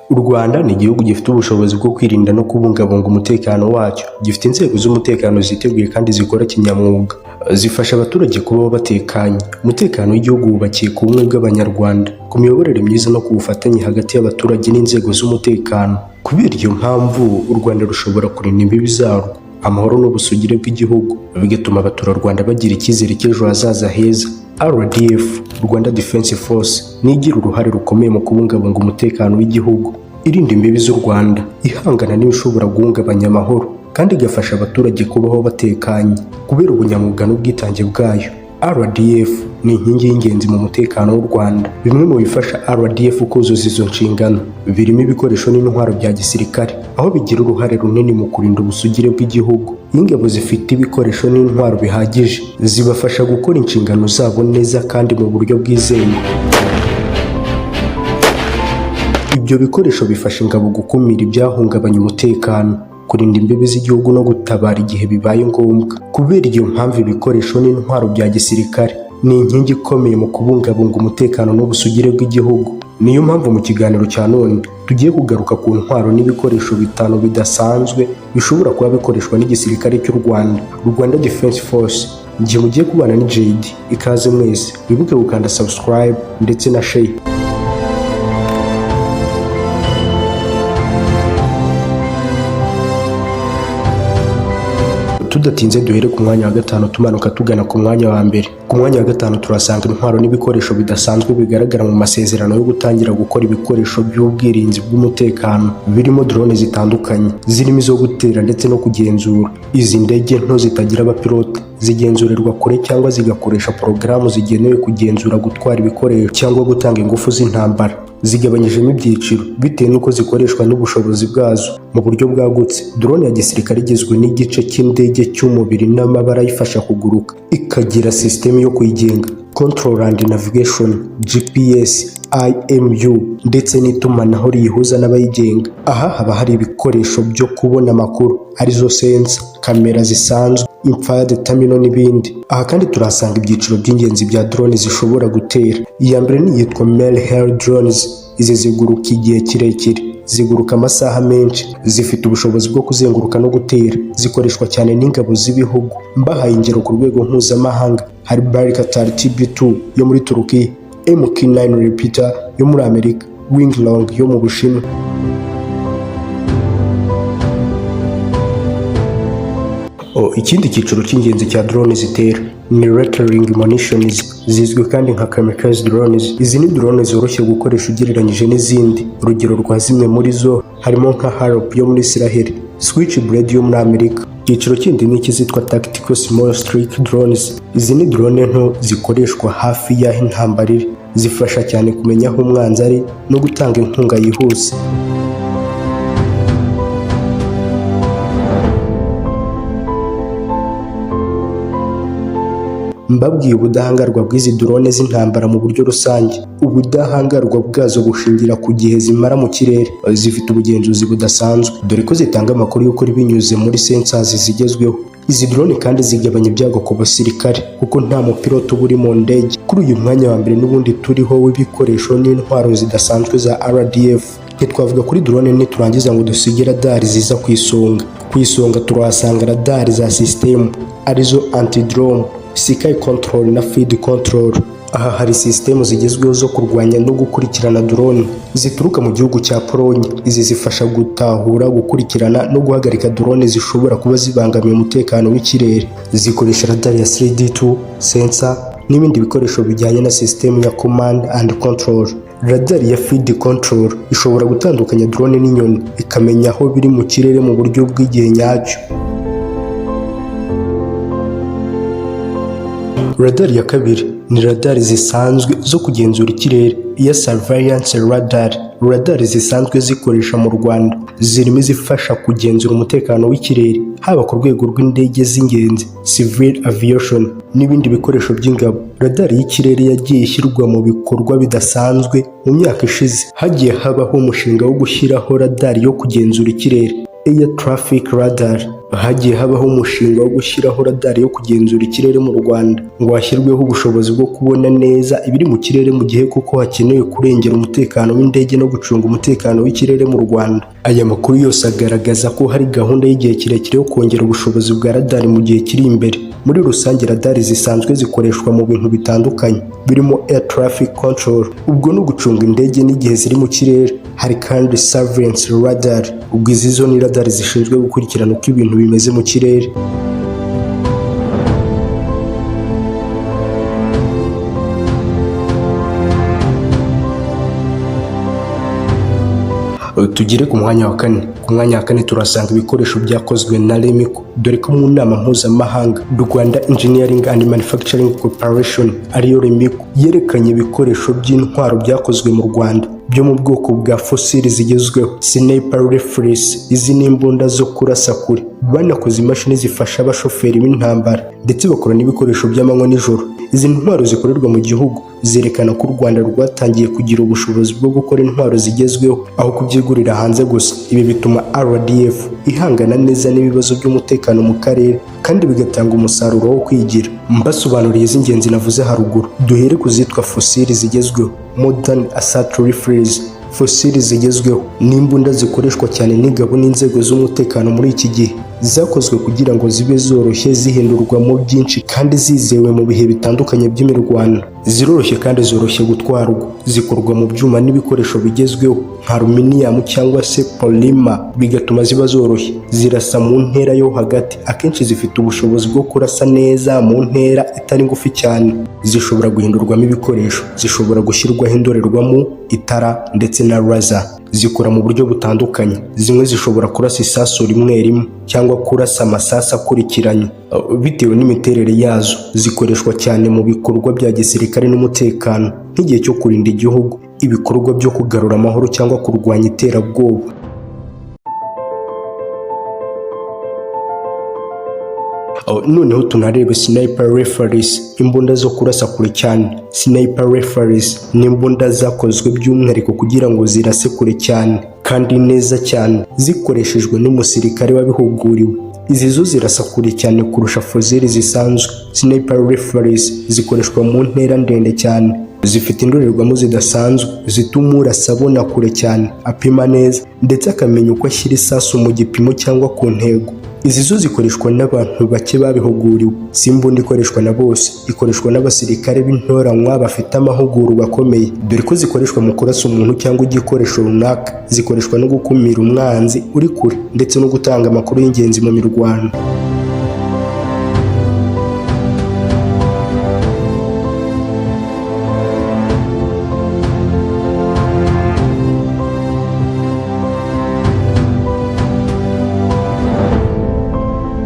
U Rwanda ni igihugu gifite ubushobozi bwo kwirinda no kubungabunga umutekano wacyo. Gifite inzego z'umutekano ziteguye kandi zikora kinyamwuga, zifasha abaturage kubaho batekanye. Umutekano w'igihugu wubakiye ku bumwe bw'Abanyarwanda, ku miyoborere myiza no ku bufatanye hagati y'abaturage n'inzego z'umutekano. Kubera iyo mpamvu, u Rwanda rushobora kurinda imbibi zarwo, amahoro n'ubusugire bw'igihugu, bigatuma abaturarwanda bagira icyizere cy'ejo hazaza heza. RDF, Rwanda Defense Force, niyo igira uruhare rukomeye mu kubungabunga umutekano w'igihugu, irinda imbibi z'u Rwanda, ihangana n'ibishobora guhungabanya amahoro, kandi igafasha abaturage kubaho batekanye. Kubera ubunyamwuga n'ubwitange bwayo, RDF ni inkingi y'ingenzi mu mutekano w'u Rwanda. Bimwe mu bifasha RDF kuzuza izo nshingano birimo ibikoresho n'intwaro bya gisirikare, aho bigira uruhare runini mu kurinda ubusugire bw'igihugu. Iyo ingabo zifite ibikoresho n'intwaro bihagije, zibafasha gukora inshingano zabo neza kandi mu buryo bwizewe. Ibyo bikoresho bifasha ingabo gukumira ibyahungabanya umutekano, kurinda imbibi z'igihugu no gutabara igihe bibaye ngombwa. Kubera iyo mpamvu, ibikoresho n'intwaro bya gisirikare ni inkingi ikomeye mu kubungabunga umutekano n'ubusugire bw'igihugu. Niyo mpamvu mu kiganiro cya none tugiye kugaruka ku ntwaro n'ibikoresho bitanu bidasanzwe bishobora kuba bikoreshwa n'igisirikare cy'u Rwanda, Rwanda Defense Force. Igihe mugiye kubana ni JD, ikaze mwese, wibuke gukanda subscribe ndetse na share. Tudatinze, duhere ku mwanya wa gatanu tumanuka tugana ku mwanya wa mbere. Ku mwanya wa gatanu turasanga intwaro n'ibikoresho bidasanzwe bigaragara mu masezerano yo gutangira gukora ibikoresho by'ubwirinzi bw'umutekano, birimo drone zitandukanye, zirimo izo gutera ndetse no kugenzura. Izi ndege nto zitagira abapilote zigenzurirwa kure cyangwa zigakoresha porogaramu zigenewe kugenzura, gutwara ibikoresho cyangwa gutanga ingufu z'intambara. Zigabanyijemo ibyiciro bitewe n'uko zikoreshwa n'ubushobozi bwazo. Mu buryo bwagutse, drone ya gisirikare igizwe n'igice cy'indege cy'umubiri n'amababa ayifasha kuguruka, ikagira sisitemu yo kuyigenga, control and navigation, GPS, IMU ndetse n'itumanaho riyihuza n'abayigenga. Aha haba hari ibikoresho byo kubona amakuru, arizo sensor, kamera zisanzwe, infrared terminal n'ibindi. Aha kandi turahasanga ibyiciro by'ingenzi bya drone zishobora gutera. Iya mbere ni iyitwa Mehler drones. Izi ziguruka igihe kirekire, ziguruka amasaha menshi, zifite ubushobozi bwo kuzenguruka no gutera, zikoreshwa cyane n'ingabo z'ibihugu. Mbahaye ingero ku rwego mpuzamahanga, hari Bayraktar TB2 yo muri Turukiya, MQ-9 Reaper yo muri Amerika, Wing Loong yo mu Bushinwa. Ikindi cyiciro cy'ingenzi cya drone zitera ni loitering munitions, zizwi kandi nka kamikaze drones. Izi ni drone zoroshye gukoresha ugereranyije n'izindi. Urugero rwa zimwe muri zo harimo nka Harop yo muri Israel, Switchblade yo muri Amerika. Icyiciro kindi ni ikizitwa tactical small strike drones. Izi ni drone nto zikoreshwa hafi y'aho intambara iri, zifasha cyane kumenya aho umwanzi ari no gutanga inkunga yihuse. Mbabwiye ubudahangarwa bw'izi drone z'intambara mu buryo rusange, ubudahangarwa bwazo bushingira ku gihe zimara mu kirere. Zifite ubugenzuzi budasanzwe, dore ko zitanga amakuru y'ukuri binyuze muri sensors zigezweho. Izi drone kandi zigabanya ibyago ku basirikare kuko nta mupilote uba uri mu ndege. Kuri uyu mwanya wa mbere n'ubundi turiho w'ibikoresho n'intwaro zidasanzwe za RDF, ntitwavuga kuri drone niturangiza ngo dusige radari ziza ku isonga. Ku isonga turahasanga radari za sisitemu, arizo anti-drone, sky control na field control. Aha hari sisitemu zigezweho zo kurwanya no gukurikirana drone zituruka mu gihugu cya Polonye. Izi zifasha gutahura, gukurikirana no guhagarika drone zishobora kuba zibangamiye umutekano w'ikirere. Zikoresha radari ya 3D2 sensor n'ibindi bikoresho bijyanye na sisitemu ya command and control. Radari ya field control ishobora gutandukanya drone n'inyoni, ikamenya aho biri mu kirere mu buryo bw'igihe nyacyo. Radari ya kabiri ni radari zisanzwe zo kugenzura ikirere, iya surveillance radar. Radari zisanzwe zikoresha mu Rwanda zirimo izifasha kugenzura umutekano w'ikirere, haba ku rwego rw'indege z'ingenzi, civil aviation, n'ibindi bikoresho by'ingabo. Radari y'ikirere yagiye ishyirwa mu bikorwa bidasanzwe. Mu myaka ishize hagiye habaho umushinga wo gushyiraho radari yo kugenzura ikirere, air traffic radar. Hagiye habaho umushinga wo gushyiraho radari yo kugenzura ikirere mu Rwanda, ngo hashyirweho ubushobozi bwo kubona neza ibiri mu kirere mu gihe koko hakenewe kurengera umutekano w'indege no gucunga umutekano w'ikirere mu Rwanda. Aya makuru yose agaragaza ko hari gahunda y'igihe kirekire yo kongera ubushobozi bwa radari mu gihe kiri imbere. Muri rusange, radari zisanzwe zikoreshwa mu bintu bitandukanye birimo air traffic control, ubwo ni ugucunga indege n'igihe ziri mu kirere. Hari kandi surveillance radar, ubwo izi zo ni radari zishinzwe gukurikirana uko ibintu bimeze mu kirere. Tugere ku mwanya wa kane. Ku mwanya wa kane turasanga ibikoresho byakozwe na REMCO, dore ko mu nama mpuzamahanga Rwanda Engineering and Manufacturing Corporation, ariyo REMCO, yerekanye ibikoresho by'intwaro byakozwe mu Rwanda byo mu bwoko bwa fusili zigezweho, sniper rifles. Izi ni imbunda zo kurasa kure. Banakoze imashini zifasha abashoferi b'intambara, ndetse bakora n'ibikoresho by'amanywa nijoro. Izi ntwaro zikorerwa mu gihugu zerekana ko u Rwanda rwatangiye kugira ubushobozi bwo gukora intwaro zigezweho aho kubyigurira hanze gusa. Ibi bituma RDF ihangana neza n'ibibazo by'umutekano mu karere kandi bigatanga umusaruro wo kwigira. Mbasobanuriye iz'ingenzi navuze haruguru. Duhere ku zitwa fusili zigezweho, modern assault rifles. Fusili zigezweho ni imbunda zikoreshwa cyane n'ingabo n'inzego z'umutekano muri iki gihe. Zakozwe kugira ngo zibe zoroshye, zihindurwamo byinshi kandi zizewe mu bihe bitandukanye by'imirwano. Ziroroshye kandi zoroshye gutwarwa. Zikorwa mu byuma n'ibikoresho bigezweho nka aluminium cyangwa se polymer, bigatuma ziba zoroshye. Zirasa mu ntera yo hagati, akenshi zifite ubushobozi bwo kurasa neza mu ntera itari ngufi cyane. Zishobora guhindurwamo ibikoresho, zishobora gushyirwaho indorerwamo, itara ndetse na laser. Zikora mu buryo butandukanye: zimwe zishobora kurasa isasu rimwe rimwe cyangwa kurasa amasasu akurikiranye bitewe n'imiterere yazo. Zikoreshwa cyane mu bikorwa bya gisirikare n'umutekano, nk'igihe cyo kurinda igihugu, ibikorwa byo kugarura amahoro cyangwa kurwanya iterabwoba. Noneho tunarebe sniper rifles, imbunda zo kurasa kure cyane. Sniper rifles ni imbunda zakozwe by'umwihariko kugira ngo zirase kure cyane kandi neza cyane, zikoreshejwe n'umusirikare wabihuguriwe. Izi zo zirasa kure cyane kurusha fuzili zisanzwe. Sniper rifles zikoreshwa mu ntera ndende cyane. Zifite indorerwamo zidasanzwe zituma urasa abona kure cyane, apima neza ndetse akamenya uko ashyira isasu mu gipimo cyangwa ku ntego. Izi zo zikoreshwa n'abantu bake babihuguriwe. Si imbunda ikoreshwa na bose, ikoreshwa n'abasirikare b'intoranywa bafite amahugurwa akomeye, dore ko zikoreshwa mu kurasa umuntu cyangwa igikoresho runaka. Zikoreshwa no gukumira umwanzi uri kure ndetse no gutanga amakuru y'ingenzi mu mirwano.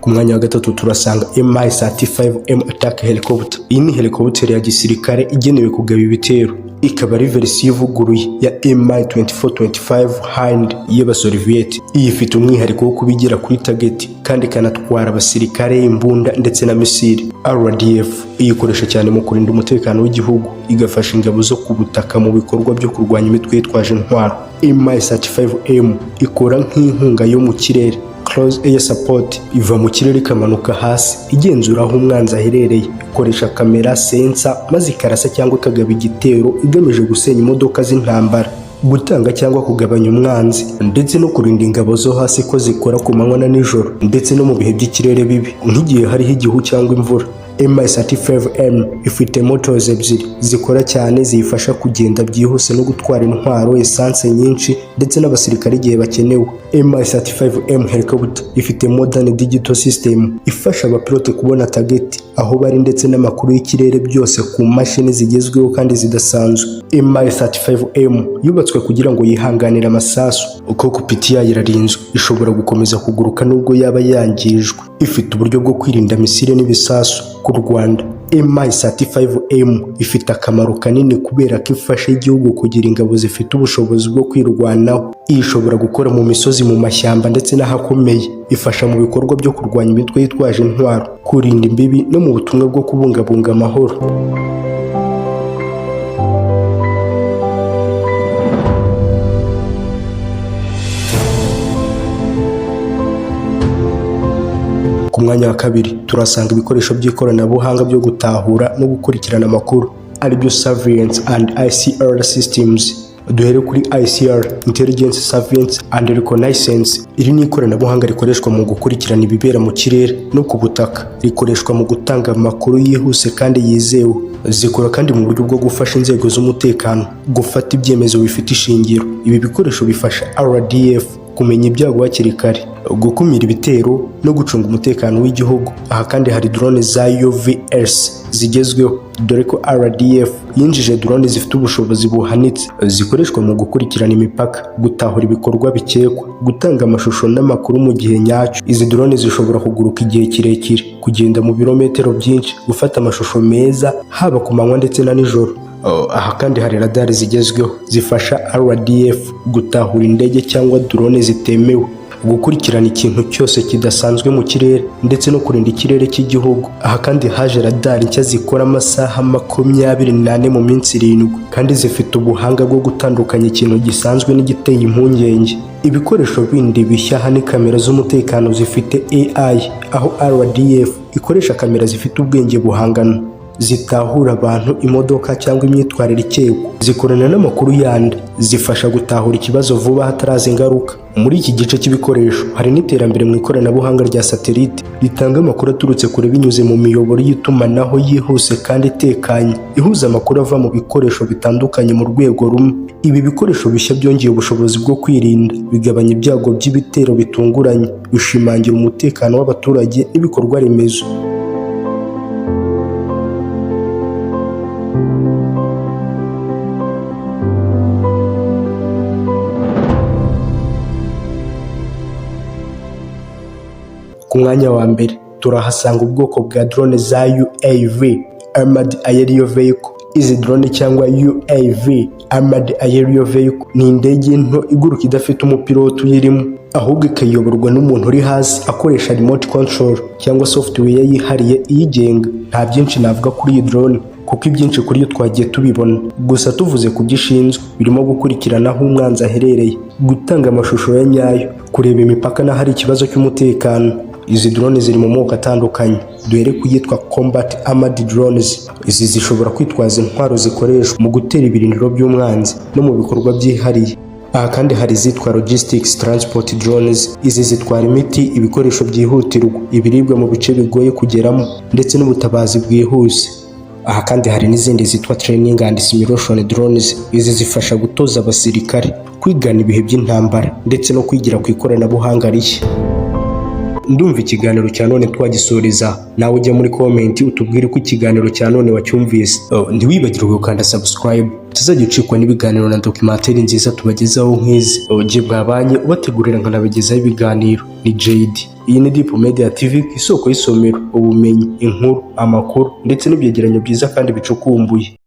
Ku mwanya wa gatatu turasanga Mi-35M Attack Helicopter. Iyi ni helicopter ya gisirikare igenewe kugaba ibitero, ikaba ari verisiyo ivuguruye ya Mi-24-25 Hind y'Abasoviet. Iyi ifite umwihariko wo kuba igera kuri target kandi ikanatwara abasirikare, imbunda ndetse na misile. RDF iyikoresha cyane mu kurinda umutekano w'igihugu, igafasha ingabo zo ku butaka mu bikorwa byo kurwanya imitwe yitwaje intwaro. Mi-35M ikora nk'inkunga yo mu kirere, close air support. Iva mu kirere ikamanuka hasi igenzura aho umwanzi aherereye, ikoresha kamera, sensor, maze ikarasa cyangwa ikagaba igitero igamije gusenya imodoka z'intambara, gutanga cyangwa kugabanya umwanzi, ndetse no kurinda ingabo zo hasi ko zikora ku manywa na nijoro ndetse no mu bihe by'ikirere bibi, nk'igihe hariho igihu cyangwa imvura. Mi-35M ifite motors ebyiri zikora cyane, ziyifasha kugenda byihuse no gutwara intwaro, esanse nyinshi ndetse n'abasirikare igihe bakenewe. Mi-35M helicopter ifite modern digital system ifasha abapilote kubona target aho bari ndetse n'amakuru y'ikirere, byose ku mashini zigezweho kandi zidasanzwe. Mi-35M yubatswe kugira ngo yihanganire amasasu. Cockpit yayo irarinzwe, ishobora gukomeza kuguruka nubwo yaba yangijwe. Ifite uburyo bwo kwirinda misile n'ibisasu. Ku Rwanda, Mi-35M ifite akamaro kanini kubera ko ifasha igihugu kugira ingabo zifite ubushobozi bwo kwirwanaho. Iyi ishobora gukora mu misozi, mu mashyamba ndetse n'ahakomeye. Ifasha mu bikorwa byo kurwanya imitwe yitwaje intwaro, kurinda imbibi no mu butumwa bwo kubungabunga amahoro. Mwanya wa kabiri turasanga ibikoresho by'ikoranabuhanga byo gutahura no gukurikirana amakuru, aribyo Surveillance and ISR Systems. Duhere kuri ISR, Intelligence, Surveillance and Reconnaissance. Iri ni ikoranabuhanga rikoreshwa mu gukurikirana ibibera mu kirere no ku butaka. Rikoreshwa mu gutanga amakuru yihuse kandi yizewe. Zikora kandi mu buryo bwo gufasha inzego z'umutekano gufata ibyemezo bifite ishingiro. Ibi bikoresho bifasha RDF kumenya ibyago hakiri kare, gukumira ibitero no gucunga umutekano w'igihugu. Aha kandi hari drone za UVS zigezweho, dore ko RDF yinjije drone zifite ubushobozi buhanitse, zikoreshwa mu gukurikirana imipaka, gutahura ibikorwa bikekwa, gutanga amashusho n'amakuru mu gihe nyacyo. Izi drone zishobora kuguruka igihe kirekire, kugenda mu birometero byinshi, gufata amashusho meza haba ku manywa ndetse na nijoro. Aha kandi hari radari zigezweho zifasha RDF gutahura indege cyangwa drone zitemewe, gukurikirana ikintu cyose kidasanzwe mu kirere ndetse no kurinda ikirere cy'igihugu. Aha kandi haje radari nshya zikora amasaha 24 mu minsi 7, kandi zifite ubuhanga bwo gutandukanya ikintu gisanzwe n'igiteye impungenge. Ibikoresho bindi bishya aha ni kamera z'umutekano zifite AI, aho RDF ikoresha kamera zifite ubwenge buhangano zitahura abantu, imodoka cyangwa imyitwarire ikekwa, zikorana n'amakuru yandi, zifasha gutahura ikibazo vuba hataraza ingaruka. Muri iki gice cy'ibikoresho hari n'iterambere mu ikoranabuhanga rya satelite ritanga amakuru aturutse kure binyuze mu miyoboro y'itumanaho yihuse kandi itekanye, ihuza amakuru ava mu bikoresho bitandukanye mu rwego rumwe. Ibi bikoresho bishya byongeye ubushobozi bwo kwirinda, bigabanya ibyago by'ibitero bitunguranye, bishimangira umutekano w'abaturage n'ibikorwa remezo. Ku mwanya wa mbere turahasanga ubwoko bwa drone za UAV, Armored Aerial Vehicle. Izi drone cyangwa UAV, Armored Aerial Vehicle, ni indege nto iguruka idafite umupilote uyirimo, ahubwo ikayoborwa n'umuntu uri hasi akoresha remote control cyangwa software yihariye iyigenga. Nta byinshi navuga kuri iyi drone kuko ibyinshi kuri yo twagiye tubibona. Gusa tuvuze ku byo ishinzwe, birimo gukurikirana aho umwanzi aherereye, gutanga amashusho ya nyayo, kureba imipaka n'ahari ikibazo cy'umutekano. Izi drone ziri mu moko atandukanye. Duhere ku yitwa Combat Armored Drones. Izi zishobora kwitwaza intwaro zikoreshwa mu gutera ibirindiro by'umwanzi no mu bikorwa byihariye. Aha kandi hari izitwa Logistics Transport Drones. Izi zitwara imiti, ibikoresho byihutirwa, ibiribwa mu bice bigoye kugeramo ndetse n'ubutabazi bwihuse. Aha kandi hari n'izindi zitwa Training and Simulation Drones. Izi zifasha gutoza abasirikare kwigana ibihe by'intambara ndetse no kwigira ku ikoranabuhanga rishya. Ndumva ikiganiro cya none twagisoreza. Nawe ujya muri comment utubwire uko ikiganiro cya none wacyumvise. Ntiwibagirwe gukanda subscribe, tuzajya ucikwa n'ibiganiro na documentary nziza tubagezaho nk'izi. Jye mwabanye ubategurira nkanabagezaho ibiganiro ni JD. Iyi ni Deep Media TV, isoko y'isomero, ubumenyi, inkuru, amakuru ndetse n'ibyegeranyo byiza kandi bicukumbuye.